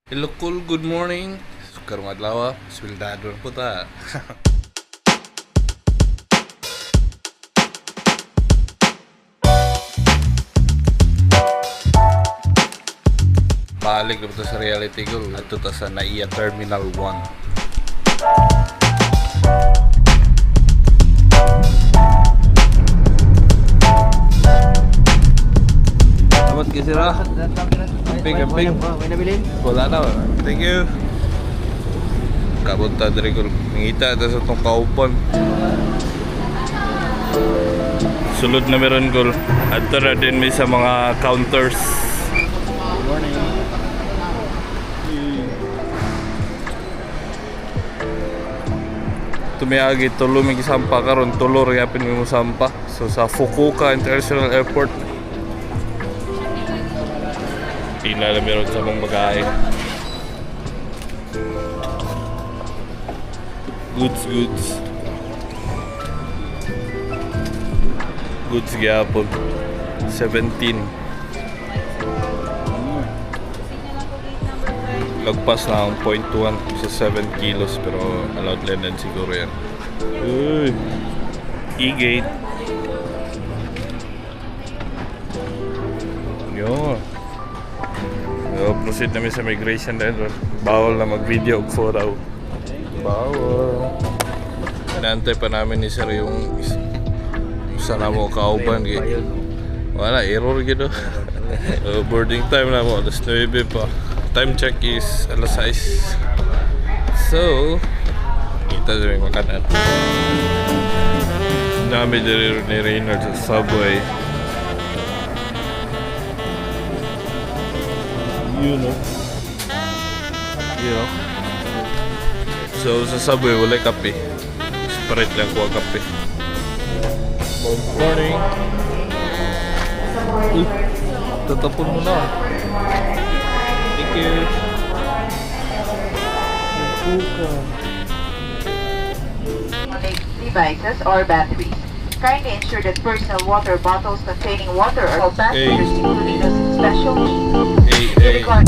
Hello, cool. Good morning. Karong adlaw, sweldado na po ta. Balik na po ta sa reality ko. Ato ta sa NAIA Terminal 1. Dapat kasi ra. Amping, amping. May nabilin? Wala na. Thank you. Kabot ta diri ko. Nangita ta sa tong kauban. Sulod na meron gol. Adto na din mi sa mga counters. Good morning. Tumiagi tulo mi gisampa karon, tulo ra gyapon mi mosampa. So sa Fukuoka International Airport. Pila na meron sa mong bagahe. Goods, goods. Goods gyapon. 17. Lagpas na ang 0.1 sa 7 kilos, pero allowed lang din siguro yan. Uy! E-gate. Yun. So, proceed namin sa migration din. Bawal na mag-video og 4 hour. Bawal. Inaantay pa namin ni sir yung isa na mo kauban. Kay. Wala, error gitu. Boarding time na mo, alas 9 pa. Time check is alas 6. So, kita sa may makanan. Dami diri ni Reynard sa subway. You know. You know. So, sa subway, wala kape. Separate lang kuha kape. Good morning. Uy, tatapon mo na. Thank you. Devices or batteries. Kindly ensure that personal water bottles containing water are all passengers, including those with special needs. Hey, If you hey. Require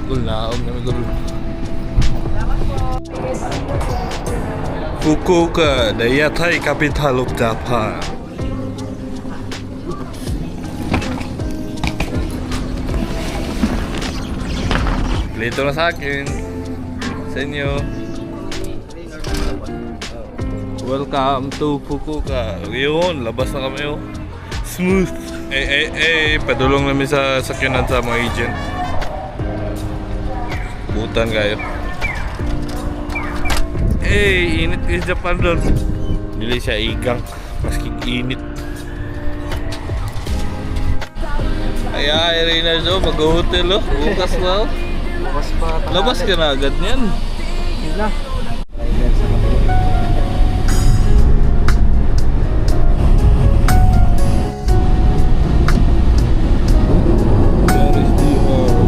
Gul na, og namin gul. Fukuoka, the yatai capital of Japan. Lito na sa akin. Sa inyo. Welcome to Fukuoka. Yun, labas na kami oh. Smooth. Eh, eh, eh, padulong namin sa sakyanan sa mga agent. Butan kayo. Eh, init kayo sa Japan doon. Dili siya igang. Maski init. Ay, ay, Reyna Jo, mag-hotel oh. Bukas na oh. Bukas pa. Labas ka na agad niyan. Yun na. Rider sa kabila. Yaris GR.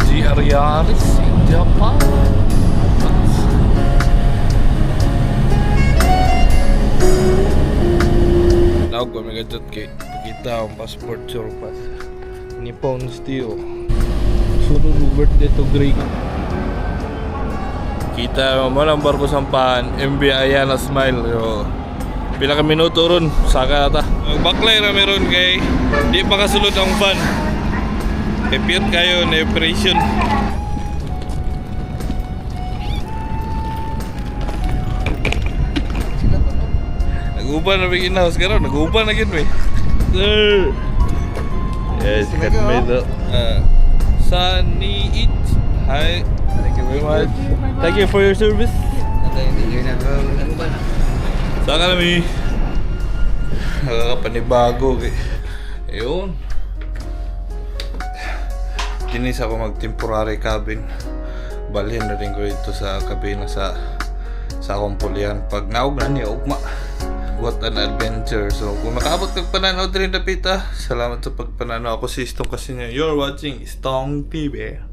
GR Yaris in Japan. Tawag ko, may gadget kay Pakita ang passport sure pass. Nippon Steel. Sunod mo birthday to Greek. Kita mo lang barko sampahan, MB Ayala smile. Yo. Pila ka minuto ron, saka na ta. Magbaklay ra meron kay di pa kasulod ang van. Kay piyot kayo na operation. Nag-uban na bigyan house karon, nag-uban na gid mi. Sir. Yes, cut me the Sunny It. Hi. Thank you very much. Thank you for your service. Saka kami. Nakakapanibago. Kay. Ayun. Dinis ako mag temporary cabin. Balhin na rin ko dito sa kabina sa akong pulihan. Pag naog na niya, ugma. What an adventure. So, kung nakaabot kag pananaw diri dapita, salamat sa pagpananaw. Ako si Stong kasi. You're watching Stong TV.